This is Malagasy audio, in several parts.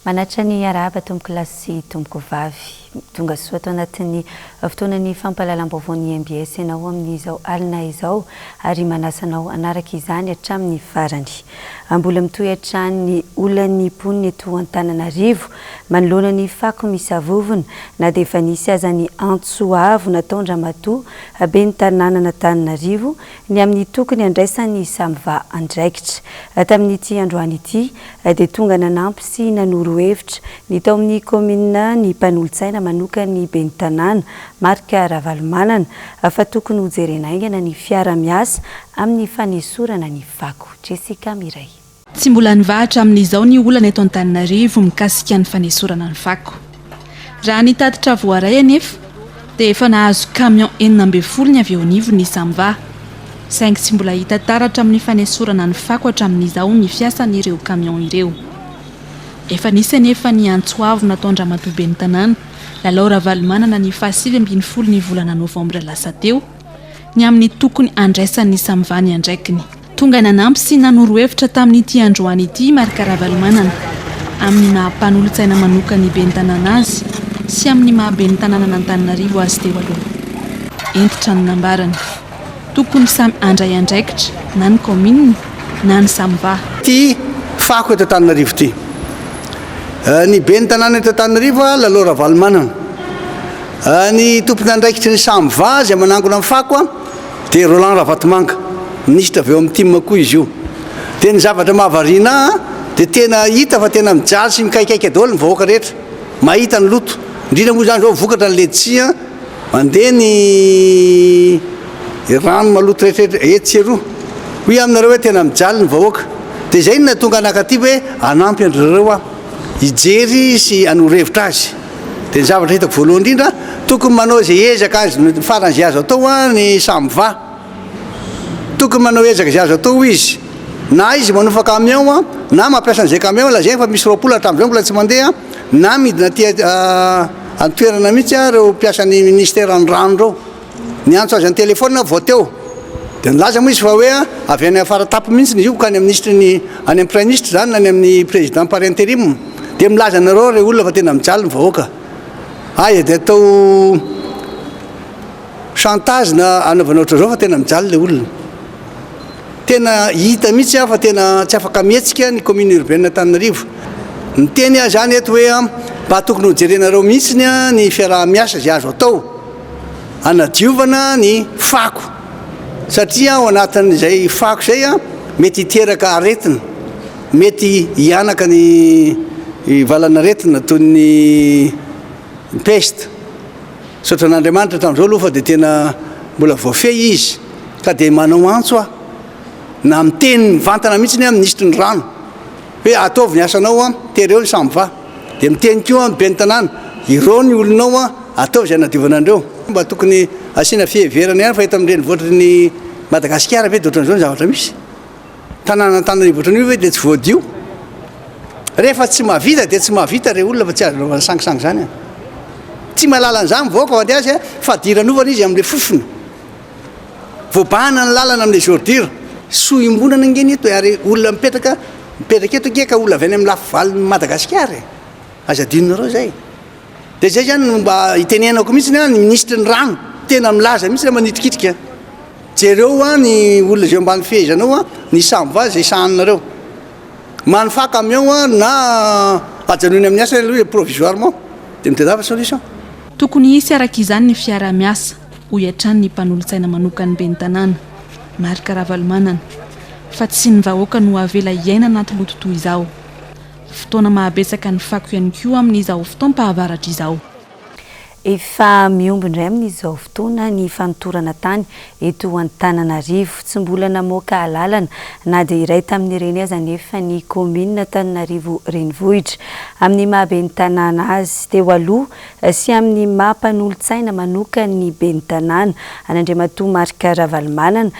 Manatitra ny arahaba tompoko lahy sy tompoko vavy. Tonga soa ato anatin'ny fotoanan'ny fampahalalam-baovaon'ny mbs ianao amin'izao alina izao ary manasa anao hanaraka izany hatramin'ny farany. Mbola mitohy hatrany ny olan'ny mponina eto Antananarivo manoloana ny fako misavovona na dia efa nisy aza ny antso avo nataon-dRamatoa Ben'ny tanànan'Antananarivo ny amin'ny tokony handraisan'ny Samva andraikitra. Tamin'ity androany ity dia tonga nanampy sy nanoro hevitra ny tao amin'ny kaominina ny mpanolotsaina manokan'ny ben'ny tanàna, Marc Ravalomanana, fa tokony hojerena haingana ny fiara-miasa amin'ny fanesorana ny fako. Jessica Miray. Tsy mbola nivaha hatramin'izao ny olana eto Antananarivo mikasika ny fanesorana ny fako. Raha ny tatitra voaray anefa dia efa nahazo camion 16 ny avy eo anivon'ny Samva. Saingy tsy mbola hita taratra amin'ny fanesorana ny fako hatramin'izao ny fiasan'ireo camion ireo. Efa nisy anefa ny antso avo nataon-dRamatoa Ben'ny tanàna, Lalao Ravalomanana ny faha 19 ny volana novambra lasa teo, ny amin'ny tokony handraisan'ny Samva ny andraikiny. Tonga nanampy sy nanoro hevitra tamin'ity androany ity i Marc Ravalomanana, amin'ny maha mpanolotsaina manokan'ny ben'ny tanàna azy sy amin'ny maha ben'ny tanànan'Antananarivo azy teo aloha. Hentitra ny nambarany. Tokony samy handray andraikitra na ny kaominina na ny Samva. Ity fako eto Antananarivo ity. Ny ben'ny tanàna eto Antananarivo, Lalao Ravalomanana. Ny tompon'andraikitry ny Samva izay manangona ny fako dia Roland Ravatomanga, minisitra avy eo amin'ny tim koa izy io. Dia ny zavatra mahavariana ahy dia tena hita fa tena mijaly sy mikaikaika daholo ny vahoaka rehetra mahita ny loto. Indrindra moa izany izao vokatra ny letchis mandeha ny rano maloto rehetra etsy sy eroa. Hoy aho aminareo hoe tena mijaly ny vahoaka. Dia izay no nahatonga anakaty hoe hanampy an-dry zareo aho hijery sy hanoro hevitra azy. Dia ny zavatra hitako voalohany indrindra, tokony manao izay ezaka azo faran'izay azo atao ny Samva. Tokony manao ezaka izay azo atao izy. Na izy manofa camion, na mampiasa an'izay camion lazainy fa misy 20 hatramin'izao mbola tsy mandeha, na midina aty an-toerana mihitsy ireo mpiasan'ny ministeran'ny rano ireo. Niantso azy an-telefaonina aho vao teo. Dia nilaza moa izy fa hoe avy any Afaratapony mihitsy izy io, ka any amin'ny minisitry ny, any amin'ny praiminisitra izany na any amin'ny président par intérim. Dia milaza anareo rey olona fa tena mijaly ny vahoaka. Aiza dia atao chantage na anaovana ohatran'izao fa tena mijaly ilay olona. Tena hita mihitsy aho fa tena tsy afaka mihetsika ny commune urbaine Antananarivo. Miteny aho izany eto hoe mba tokony hojerenareo mihitsy ny fiaraha-miasa izay azo atao hanadiovana ny fako satria ao anatin'izay fako izay mety hiteraka aretina, mety hihanaka ny valanaretina toy ny peste. Misaotra an'Andriamanitra hatramin'izao aloha fa dia tena mbola voafehy izy ka dia manao antso aho na miteny mivantana mihitsy aho minisitry ny rano hoe ataovy ny asanao an, tereo ny samva. Dia miteny koa aho ben'ny tanàna, ireo ny olonao an, ataovy izay hanadiovana an'ireo. Mba tokony asiana fiheverana ihany fa eto amin'ny renivohitry ny Madagasikara ve dia ohatran'izao ny zavatra misy? Tanàna Antananarivo ohatran'io ve dia tsy voadio? Rehefa tsy mahavita dia tsy mahavita re olona fa tsy azo anaovana sangisangy izany an. Tsy mahalala an'izany vahoaka fa dia azy fadiranovana izy amin'ilay fofona. Voabahana ny lalana amin'ilay ordure. Soa iombonana ange ny eto e, ary olona mipetraka mipetraka eto ange ka olona avy any amin'ny lafy valon'i Madagasikara e. Aza adinonareo izay. Dia izay izany no mba itenenako mihitsy ny minisitry ny rano, tena milaza mihitsy manitrikitrika. Jereo hoa ny olona izay ambany fehezanao hoa, ny samva izay sahaninareo. Manofà camion hoa na ajanony amin'ny asany aloha provisoirement dia mitadiava solution. Tokony hisy araka izany ny fiaraha-miasa, hoy hatrany ny mpanolotsaina manokan'ny ben'ny tanàna, Marc Ravalomanana, fa tsy ny vahoaka no avela hiaina anaty loto toy izao. Fotoana mahabetsaka ny fako ihany koa amin'izao fotoam-pahavaratra izao. Efa mihombo indray amin'izao fotoana ny fanotorana tany eto Antananarivo. Tsy mbola namoaka alalana na dia iray tamin'ireny aza anefa ny kaominina Antananarivo Renivohitra. Amin'ny maha ben'ny tanàna azy teo aloha sy amin'ny maha mpanolotsaina manokan'ny ben'ny tanàna an'Andriamatoa Marc Ravalomanana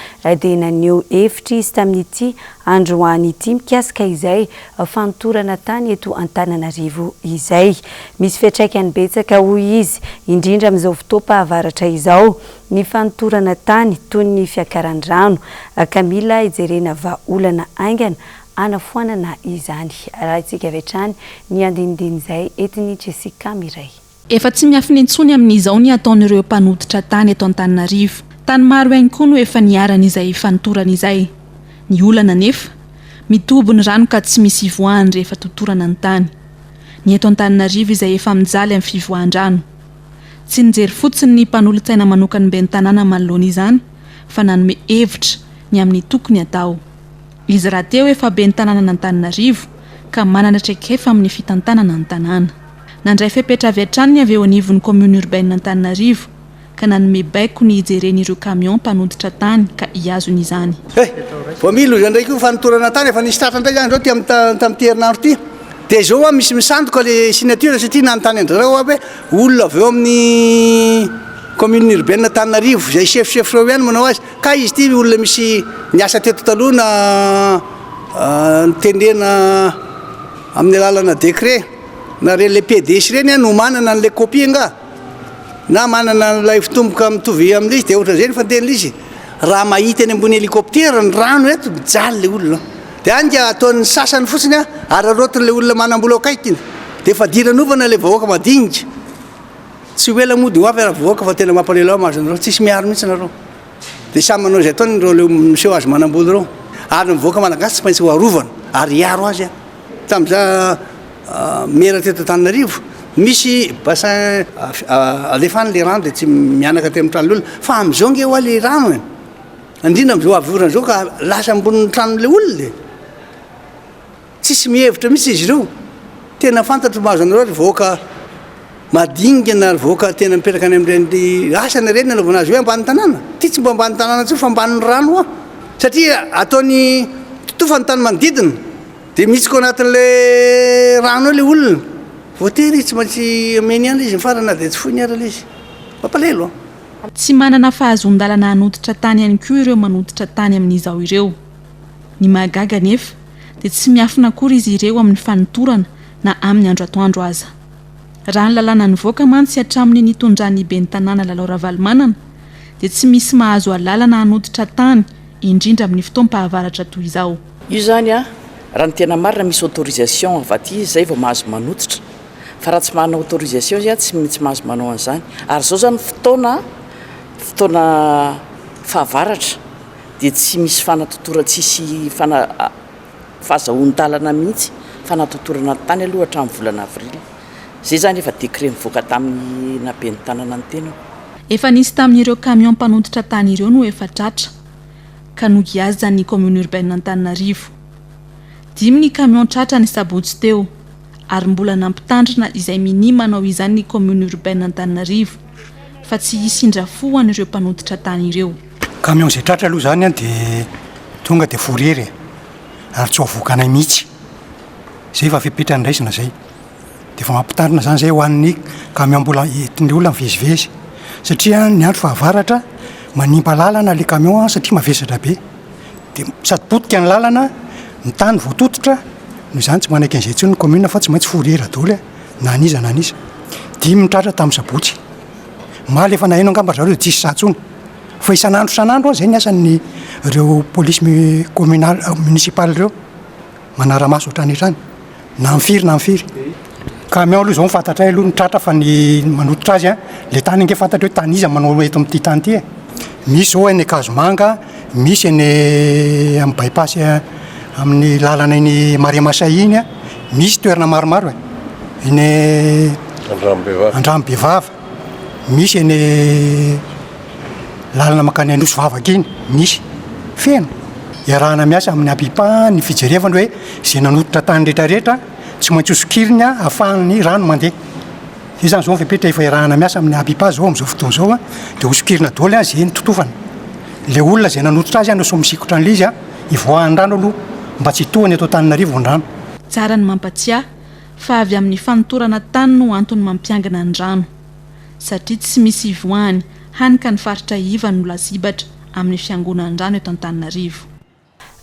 dia naneho hevitra izy tamin'ity androany ity mikasika izay fanotorana tany eto Antananarivo izay. Misy fiantraikany betsaka, hoy izy, indrindra amin'izao fotoam-pahavaratra izao, ny fanotorana tany toy ny fiakaran'ny rano ka mila hijerena vahaolana haingana hanafoanana izany. Arahintsika avy hatrany ny andinindin'izay entin'i Jessica Mireille. Efa tsy miafina intsony amin'izao ny ataon'ireo mpanototra tany eto Antananarivo. Tany maro ihany koa no efa niharan'izay fanotorana izay. Ny olana anefa, mitoby ny rano ka tsy misy ivoahany rehefa totorana ny tany. Ny eto Antananarivo izay efa mijaly amin'ny fivoahan-drano. Tsy nijery fotsiny ny mpanolotsaina manokan'ny ben'ny tanàna manoloana izany fa nanome hevitra ny amin'ny tokony hatao. Izy rahateo efa ben'ny tanànan'Antananarivo ka manana traikefa amin'ny fitantanana ny tanàna. Nandray fepetra avy hatrany ny avy eo anivon'ny commune urbaine Antananarivo ka nanome baiko ny hijereny ireo camion mpanoditra tany ka hihazona izany. Eh! Vao miha loza indray koa fanotorana tany, efa nisy tratra indray zany zao ty am tamin'ity herinandro ity, dia zao hoa misy misandoka le signature satria nanontany an-dry zareo aho hoe olona avy eo amin'ny commune urbaine Antananarivo izay chef chef reo ihany manao azy, Kay izy ity olona misy niasa teto taloha na notendrena amin'ny alalana décret na ireny le PDS ireny no manana an'ilay copie angaha na manana an'ilay fitomboka mitovy amin'ilay izy dia ohatran'izay ny fandehan'ilay izy. Raha mahita eny ambony hélicoptère ny rano eto mijaly ilay olona. Dia any ka ataon'ny sasany fotsiny araraotin'ilay olona manam-bola akaikiny dia fadiranovana ilay vahoaka madinika. Tsy ho ela moa dia ho avy ary vahoaka fa tena mampalahelo ahy mahazo anareo, tsisy miaro mihitsy nareo. Dia samy manao izay ataony ireo leo miseho azy manambola ireo. Ary ny vahoaka malagasy tsy maintsy ho arovana ary hiaro azy aho. Tamin'izaho maire teto Antananarivo, misy bassin alefa any ilay rano dia tsy mihanaka aty amin'ny tranon'olona. Fa amin'izao ange hoa ilay rano e! Indrindra amin'izao avy orana izao ka lasa ambonin'ny tranon'ilay olona e! Tsisy mihevitra mihitsy izy ireo. Tena fantatro mahazo anareo ry vahoaka madinika na ry vahoaka tena mipetraka any amin'ireny asana ireny nanaovana azy hoe ambany tanàna. Ity tsy mba ambany tanàna intsony fa ambanin'ny rano hoa. Satria ataony totofa ny tany manodidina dia mihitsoka ao anatin'ilay rano ao ilay olona. Voatery izy tsy maintsy omeny ihany ilay izy ny farany na dia tsy foiny ary ilay izy. Mampalahelo an! Tsy manana fahazoan-dalana hanototra tany ihany koa ireo manototra tany amin'izao ireo. Ny mahagaga anefa dia tsy miafina akory izy ireo amin'ny fanotorana na amin'ny andro atoandro aza. Raha ny lalàna nivoaka mantsy hatramin'ny nitondran'ny ben'ny tanàna Lalao Ravalomanana dia tsy misy mahazo alalana hanototra tany indrindra amin'ny fotoam-pahavaratra toy izao. Io izany an, raha ny tena marina misy autorisation avy aty izy izay vao mahazo manototra, fa raha tsy manana autorisation izy an tsy tsy mahazo manao an'izany, ary izao izany fotoana fotoana fahavaratra dia tsy misy fanatotora tsisy fana fahazahoan-dalana mihitsy fanatotorana ny tany aloha hatramin'ny volana avril. Izay izany efa décret nivoaka tamin'ny naha ben'ny tanana ny tenako. Efa nisy tamin'ireo camion mpanontotra tany ireo no efa tratra ka nogiazan'ny commune urbaine Antananarivo. Dimy ny camion tratra ny sabotsy teo ary mbola nampitandrina izay minia manao izany ny commune urbaine Antananarivo fa tsy hisy indra fo ho an'ireo mpanontotra tany ireo. Camion izay tratra aloha izany an dia tonga dia fourrière e, ary tsy ho avoakanay mihitsy, izay efa fepetra niraisina izay, dia efa mampitandrina izany izay ho an'ny camion mbola entin'ny olona mivezivezy, satria ny andro fahavaratra manimba lalana ilay camion satria mavesatra be, dia sady potika ny lalana, ny tany voatototra, noho izany tsy manaiky an'izay intsony ny commune fa tsy maintsy fourrière daholo na an'iza na an'iza, dimy ny tratra tamin'ny sabotsy. Omaly efa naheno angamba ry zareo dia tsisy sahy intsony. Fa isan'andro isan'andro izay ny asan'ny ireo polisy communal municipal ireo manara-maso hatrany hatrany na amin'ny firy na amin'ny firy. Camion aloha izao ny fantatray aloha ny tratra fa ny manototra azy an, le tany ange fantatra hoe tany iza manao eto amin'ity tany ity e. Misy zao eny Ankazomanga, misy eny amin'ny by-pass amin'ny lalana iny Marais Masay iny an, misy toerana maromaro e. Eny Andranobevava, misy eny lalana mankany Anosivavaka iny, misy feno. Iarahana miasa amin'ny APIPA ny fijerevana hoe izay nanototra tany rehetra rehetra tsy maintsy ho sokirina ahafahan'ny rano mandeha. Izay izany izao ny fepetra efa iarahana miasa amin'ny APIPA izao amin'izao fotoana izao dia ho sokirina daholo izay nototofana. Ilay olona izay nanototra azy no sao misikotra an'ilay izy hivoahan'ny rano aloha mba tsy hitohana eto Antananarivo ny rano. Tsara ny mampatsiahy fa avy amin'ny fanotorana tany no antony mampiangina ny rano, satria tsy misy ivoahany, hany ka ny faritra iva no lasibatra amin'ny fiangonan'ny rano eto Antananarivo.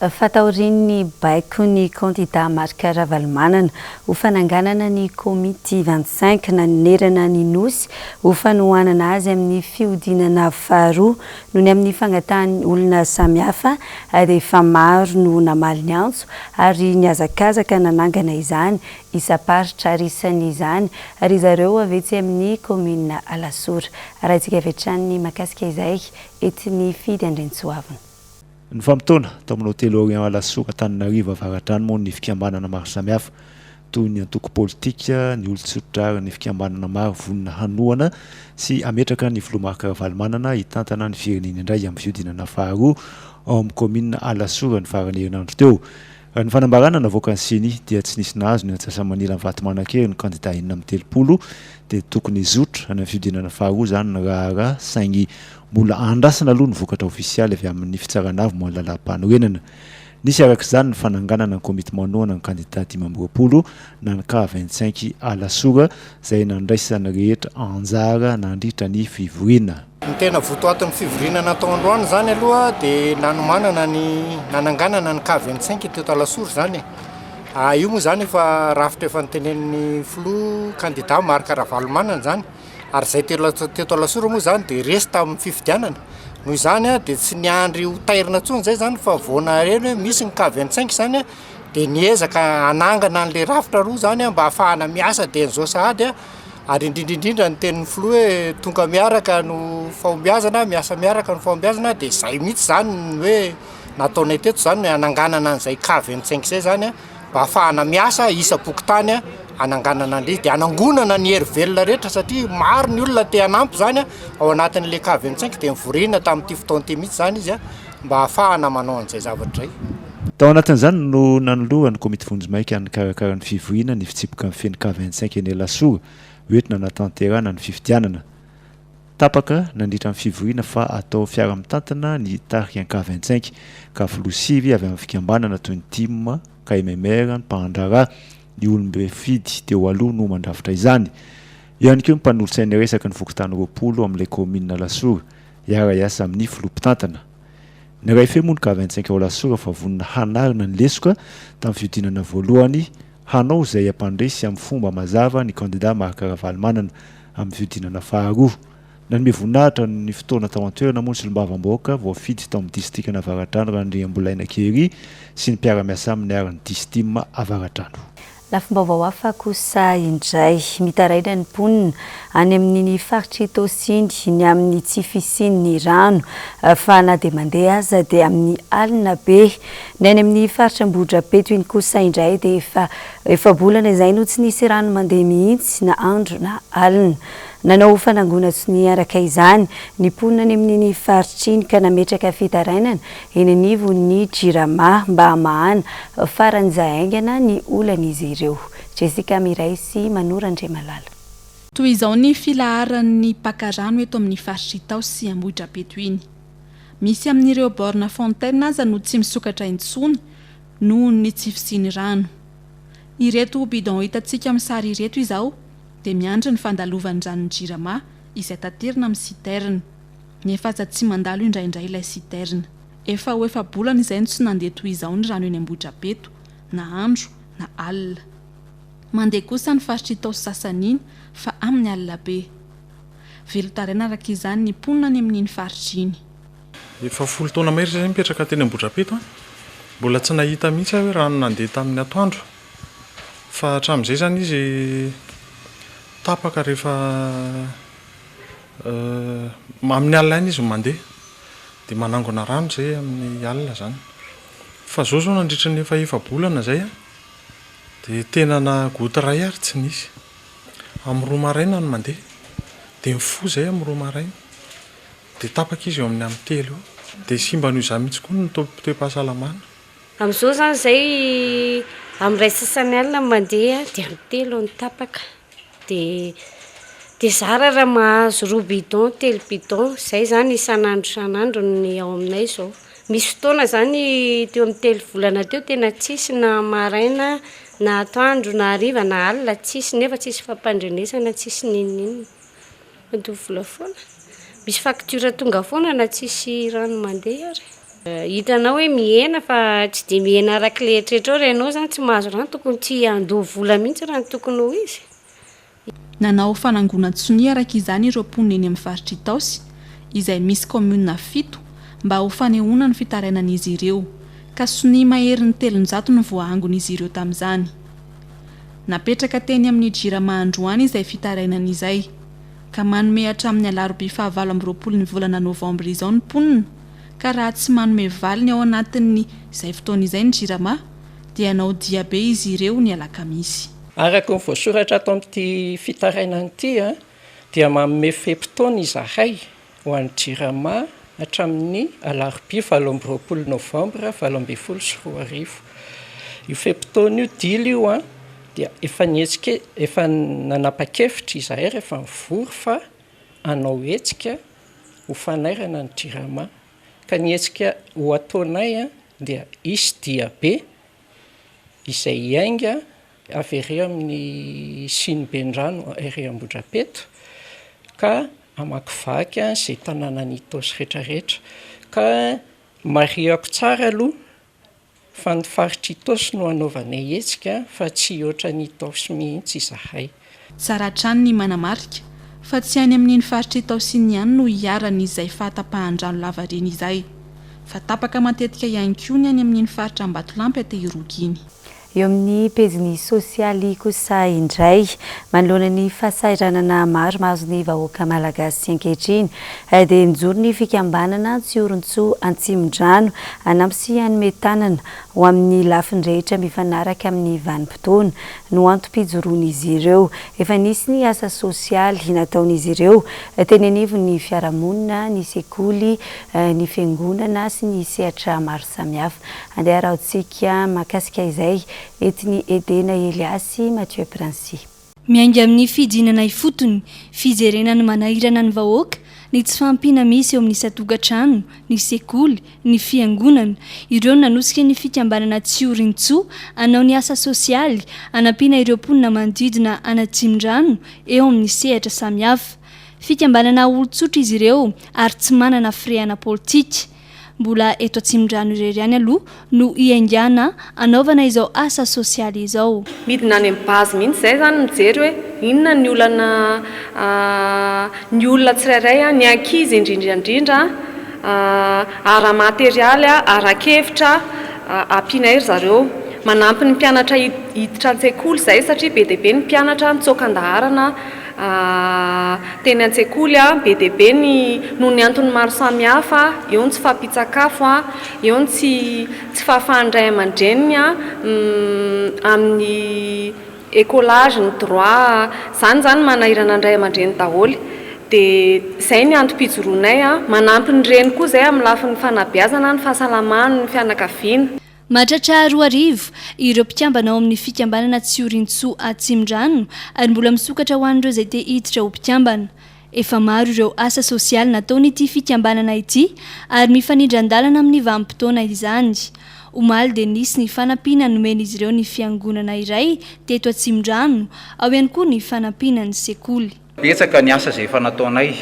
Fa taorian'ny baikon'ny kandida Marc Ravalomanana ho fananganana ny komity 25 nanerana ny Nosy ho fanohanana azy amin'ny fihodinana faharoa noho ny amin'ny fangatahan'ny olona samihafa dia efa maro no namaly ny antso ary nihazakazaka nanangana izany isam-paritra ary isan'izany ry zareo avy etsy amin'ny kaominina Alasora. Arahintsika avy hatrany ny mahakasika izay entin'i Fidy Andriantsoavina. Nifamotoana tao amin'ny Hotely Orient Alasora Antananarivo Avaradrano moa ny fikambanana maro samihafa toy ny antoko politika, ny olon-tsotra ary ny fikambanana maro vonona hanohana sy hametraka ny filoha Marc Ravalomanana hitantana ny firenena indray amin'ny fihodinana faharoa ao amin'ny kaominina Alasora ny faran'ny herinandro teo. Raha ny fanambarana navoakan'ny Ceni dia tsy nisy nahazo ny antsasa-manilan'ny vato manan-kery ny kandida 36 dia tokony hizotra any amin'ny fihodinana faharoa izany ny raharaha saingy mbola andrasana aloha ny vokatra ofisialy avy amin'ny fitsarana avo momba ny lalàm-panorenana. Nisy araka izany ny fananganana ny komity manohana ny kandida 25 na ny K 25 Alasora izay nandraisan'ny rehetra anjara nandritra ny fivoriana. Ny tena votoatin'ny fivoriana natao androany izany aloha dia nanomanana ny nananganana ny K 25 teto Alasora izany e. Ah, io moa izany efa rafitra efa notenenin'ny filoha kandida Marc Ravalomanana izany ary izay teto Alasora moa izany dia resy tamin'ny fifidianana. Noho izany dia tsy niandry ho tairina intsony izay izany fa vao naheno hoe misy ny K 25 izany dia niezaka hanangana an'ilay rafitra aloha izany mba hahafahana miasa dia an'izao sahady. Ary indrindra indrindra ny tenin'ny filoha hoe tonga miaraka no fahombiazana, miasa miaraka no fahombiazana dia izay mihitsy izany ny hoe nataonay teto izany ny hananganana an'izay K 25 izay izany an, mba hahafahana miasa isam-pokontany an, hananganana an'ilay izy, dia hanangonana ny hery velona rehetra satria maro ny olona te hanampy izany an ao anatin'ilay K 25 dia nivoriana tamin'ity fotoana ity mihitsy izany izy an mba hahafahana manao an'izay zavatra izay. Tao anatin'izany no nanoloran'ny komity vonjimaika nikarakara ny fivoriana ny fitsipika mifehy ny K 25 eny Alasora hoentina hanatanterahana ny fifidianana. Tapaka nandritra ny fivoriana fa atao fiara-mitantana ny tarika ny K 25 ka filoha sivy avy amin'ny fikambanana toy ny tim, KMMR, ny mpandraharaha, ny olom-boafidy teo aloha no mandrafitra izany. Eo ihany koa ny mpanolotsaina iraisaky ny fokontany 20 amin'ilay kaominina Alasora hiara-hiasa amin'ny filoha mpitantana. Niray feo moa ny K 25 ao Alasora fa vonona hanarina ny lesoka tamin'ny fihodinana voalohany, hanao izay hampandresy amin'ny fomba mazava ny kandida Marc Ravalomanana amin'ny fihodinana faharoa. Nanome voninahitra ny fotoana tao an-toerana moa ny solombavambahoaka voafidy tao amin'ny distrikan'Avaradrano Randriambolaina Kerry sy ny mpiara-miasa aminy ary ny Distim Avaradrano. Lafim-baovao hafa kosa indray, mitaraina ny mponina any amin'iny faritr'i Itaosy iny ny amin'ny tsy fisian'ny rano fa na dia mandeha aza dia amin'ny alina be. Ny any amin'ny faritra Ambohidrapeto iny kosa indray dia efa efa-bolana izay no tsy nisy rano mandeha mihitsy na andro na alina. Nanao fanangonan-tsonia araka izany ny mponina any amin'iny faritra iny ka nametraka fitarainana eny anivon'ny Jirama mba hamahana faran'izay haingana ny olan'izy ireo. Jessica Miray sy Manoro Andriamalala. Toy izao ny filaharan'ny mpaka rano eto amin'ny faritr'Itaosy sy Ambohidrapeto iny. Misy amin'ireo borne fontaine aza no tsy misokatra intsony noho ny tsy fisian'ny rano. Ireto bidon hitantsika amin'ny sary ireto izao dia miandry ny fandalovan'ny ranon'ny Jirama izay taterina amin'ny citerne. Nefa aza tsy mandalo indraindray ilay citerne. Efa ho efa-bolana izay no tsy nandeha toy izao ny rano eny Ambohidrapeto, na andro na alina. Mandeha kosa ny faritr'Itaosy sasany iny fa amin'ny alina be. Velon-taraina araka izany ny mponina any amin'iny faritra iny. Efa folo taona mahery izay mipetraka teny Ambohidrapeto an! Mbola tsy nahita mihitsy aho hoe rano nandeha tamin'ny atoandro. Fa hatramin'izay izany izy tapaka rehefa Amin'ny alina ihany izy no mandeha, dia manangona rano izay amin'ny alina izany. Fa izao izao nandritra ny efa efa-bolana izay an, dia tena na goutte iray ary tsy nisy. Amin'ny roa maraina no mandeha, dia mifoha izay amin'ny roa maraina, dia tapaka izy eo amin'ny amin'ny telo eo. Dia simba noho izany mihitsy koa ny toe-pahasalamana. Amin'izao izany izay amin'ny iray sasany alina no mandeha dia amin'ny telo no tapaka. Dia dia zara raha mahazo roa bidon, telo bidon, izay izany isan'andro isan'andro ny ao aminay izao. Misy fotoana izany teo amin'ny telo volana teo tena tsisy na maraina na atoandro na hariva na alina tsisy nefa tsisy fampandrenesana tsisy n'inon'inona. Mandoa vola foana. Misy facture tonga foana na tsisy rano mandeha ary. Hitanao hoe mihena fa tsy dia mihena araka ilay eritreritrao raha ianao izany tsy mahazo rano tokony tsy handoa vola mihitsy raha ny tokony ho izy. Nanao fanangonan-tsonia araka izany ireo mponina eny amin'ny faritr'Itaosy, izay misy kaominina fito, mba ho fanehoana ny fitarainan'izy ireo, ka sonia maherin'ny 300 no voaangon'izy ireo tamin'izany. Napetraka teny amin'ny Jirama androany izay fitarainana izay, ka manome hatramin'ny alarobia fahavalo amby 20 ny volana novambra izao ny mponina, ka raha tsy manome valiny ao anatin'ny izay fotoana izay ny Jirama dia hanao diabe izy ireo ny alakamisy. Araka ny voasoratra ato amin'ity fitarainana ity dia manome fe-potoana izahay ho an'ny Jirama hatramin'ny alarobia 28 novambra 2018. Io fe-potoana io, dila io, dia efa nihetsika, efa nanapa-kevitra izahay rehefa nivory fa hanao hetsika ho fanairana ny Jirama. Ka ny hetsika ho ataonay dia hisy diabe izay hiainga avy ery amin'ny siniben-drano ery Ambohidrapeto ka hamakivaky izay tanànan'Itaosy rehetrarehetra. Ka marihako tsara aloha fa ny faritr'Itaosy no hanaovanay hetsika fa tsy hihoatra an'Itaosy mihitsy izahay. Tsara hatrany ny manamarika fa tsy any amin'iny faritr'Itaosy iny ihany no iharan'izay fahatapahan-drano lavareny izay. Fa tapaka matetika ihany koa ny any amin'iny faritra Ambatolampy Antehiroka iny. Eo amin'ny pejiny sosialy kosa indray, manoloana ny fahasahiranana maro mahazo ny vahoaka malagasy ankehitriny, dia nijoro ny fikambanana Antsioronntsoa Antsimondrano hanampy sy hanome tanana ho amin'ny lafiny rehetra mifanaraka amin'ny vanim-potoana no antom-pijoroan'izy ireo. Efa nisy ny asa sosialy nataon'izy ireo teny anivon'ny fiarahamonina, ny sekoly, ny fiangonana sy ny sehatra maro samihafa. Andeha harahantsika mahakasika izay entin'i Edena Eliasy Mathieu Princi. Miainga amin'ny fidinana ifotony, fijerena ny manahirana ny vahoaka, ny tsy fahampiana misy eo amin'ny isan-tokantrano, ny sekoly, ny fiangonana. Ireo no nanosika ny fikambanana Tsiorin-tsoa hanao ny asa sosialy hanampiana ireo mponina manodidina an'Atsimondrano eo amin'ny sehatra samihafa. Fikambanana olon-tsotra izy ireo ary tsy manana firehana politika. Mbola eto Atsimondrano irery ihany aloha no hiaingàna hanaovana izao asa sosialy izao. Midina any amin'ny base mihitsy izay izany mijery hoe inona ny olana ny olona tsirairay, ny ankizy indrindra indrindra, ara-materialy, ara-kevitra ampianay ry zareo. Manampy ny mpianatra hiditra an-tsekoly izay satria be dia be ny mpianatra nitsoaka an-daharana Teny an-tsekoly, be dia be ny noho ny antony maro samihafa, eo ny tsy fahampian-tsakafo, eo ny tsy tsy fahafahan'ny ray aman-dreniny amin'ny écolage, ny droit, izany izany manahirana ny ray aman-dreny daholo. Dia izay ny antom-pijoroanay, manampy ny reny koa izay amin'ny lafiny fanabeazana, ny fahasalaman'ny fianakaviana. Mahatratra 2000 ireo mpikambana ao amin'ny fikambanana Tsiorintsou Atsimondrano ary mbola misokatra ho an'ireo izay te hiditra ho mpikambana. Efa maro ireo asa sosialy nataon'ity fikambanana ity ary mifanindran-dalana amin'ny vanim-potoana izany. Omaly dia nisy ny fanampiana nomen'izy ireo ny fiangonana iray teto Atsimondrano, ao ihany koa ny fanampiana ny sekoly. Betsaka ny asa izay efa nataonay.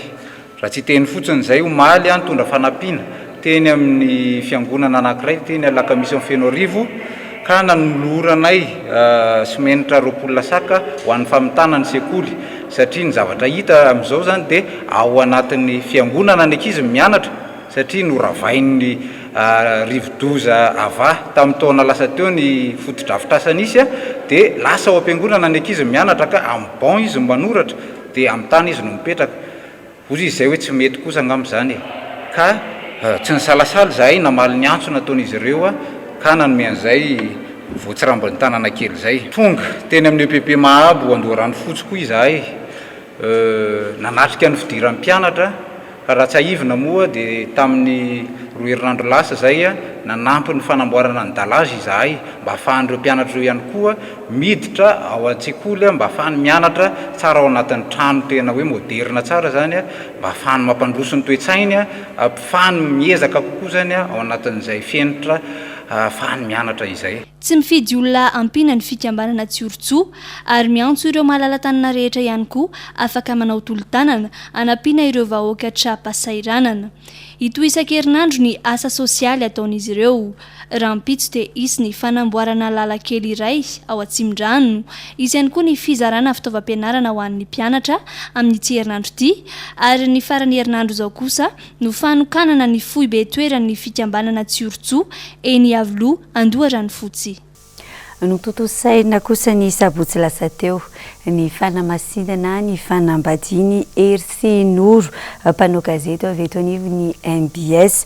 Raha tsy hiteny fotsiny izay, omaly aho nitondra fanampiana teny amin'ny fiangonana anankiray teny Alakamisy amin'ny Fenoarivo ka nanoloranay simenitra 20 lasaka ho an'ny famitana ny sekoly satria ny zavatra hita amin'izao izany dia ao anatin'ny fiangonana ny ankizy no mianatra satria noravain'ny rivodoza Ava tamin'ny taona lasa teo ny fotodrafitrasa nisy dia lasa ao am-piangonana ny ankizy mianatra ka amin'ny banc izy no manoratra dia amin'ny tany izy no mipetraka. Hoy izy izay hoe tsy mety kosa angamba izany e! Ka tsy nisalasala izahay namaly ny antso nataon'izy ireo ka nanome an'izay voatsirambin'ny tanana kely izay. Tonga teny amin'ny EPP Mahabo Andoharanofotsy koa izahay nanatrika ny fidiran'ny mpianatra. Fa raha tsiahivina moa dia tamin'ny roa herinandro lasa izay, nanampy ny fanamboarana ny dallage izahay mba hahafahan'ireo mpianatra ireo ihany koa miditra ao an-tsekoly mba hahafahany mianatra tsara ao anatin'ny trano tena hoe moderina tsara izany, mba hahafahany mampandroso ny toe-tsainy, hahafahany miezaka kokoa izany ao anatin'izay fenitra. ahafahany mianatra izay. Tsy mifidy olona ampiana ny fikambanana Tsiorintsoa ary miantso ireo malala-tanana rehetra ihany koa afaka manao tolo-tanana hanampiana ireo vahoaka tra-pahasahiranana. Hitohy isan-kerinandro ny asa sosialy ataon'izy ireo. Rahampitso dia hisy ny fanamboarana lalan-kely iray ao Atsimondrano. Hisy ihany koa ny fizarana fitaovam-pianarana ho an'ny mpianatra amin'ity herinandro ity ary ny faran'ny herinandro izao kosa no fanokanana ny foibe toeran'ny fikambanana Tsiorintsoa eny Iavoloha Andoharanofotsy. Notontosaina kosa ny sabotsy lasa teo ny fanamasinana ny fanambadian'i Hery sy Noro, mpanao gazety avy eto anivon'ny mbs.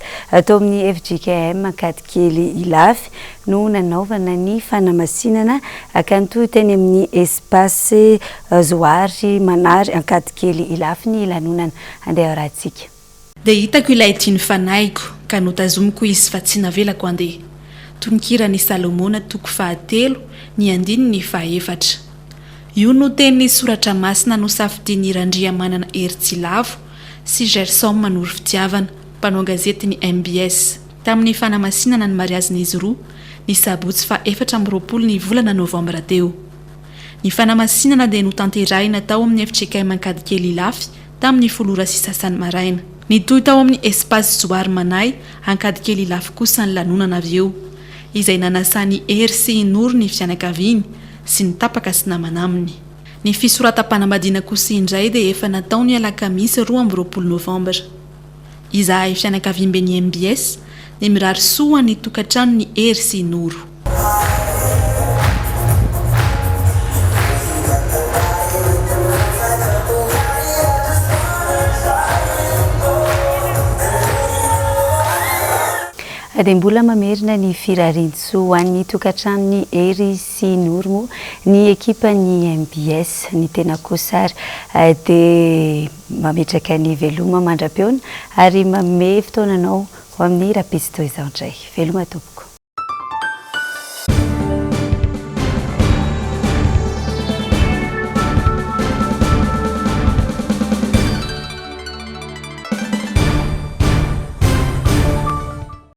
Tao amin'ny fjkm Ankadikely Ilafy no nanaovana ny fanamasinana ka nitohy teny amin'ny Espace Zoary Manary Ankadikely Ilafy ny lanonana. Andeha arahantsika. Dia hitako ilay tian'ny fanahiko, ka notazomiko izy fa tsy navelako handeha. Tononkiran'i Salomona toko fahatelo, ny andininy fahaefatra. Io no tenin'ny Soratra Masina nosafidian'i Randriamanana Hery Tsilavo sy Gerson Manoro Fitiavana, mpanao gazetin'ny mbs, tamin'ny fanamasinana ny mariazin'izy roa, ny sabotsy faha 24 ny volana novambra teo. Ny fanamasinana dia notanterahina tao amin'ny fjkm Ankadikely Ilafy, tamin'ny folo ora sy sasany maraina. Nitohy tao amin'ny Espace Johary Manahy, Ankadikely Ilafy kosa ny lanonana avy eo, izay nanasan'i Hery sy i Noro ny fianakaviany sy ny tapaka sy namana aminy. Ny fisoratam-panambadiana kosa indray dia efa natao ny alakamisy 22 novambra. Izahay fianakaviamben'ny mbs dia mirary soa ho an'ny tokantranon'i Hery sy i Noro. Dia mbola mamerina ny firariantsoa ho an'ny tokantranon'i Hery sy Noro moa ny ekipan'ny mbs. Ny tena kosa ary dia mametraka ny veloma mandra-pihaona ary manome fotoana anao ho amin'ny rahampitso toy izao indray. Veloma tompoko.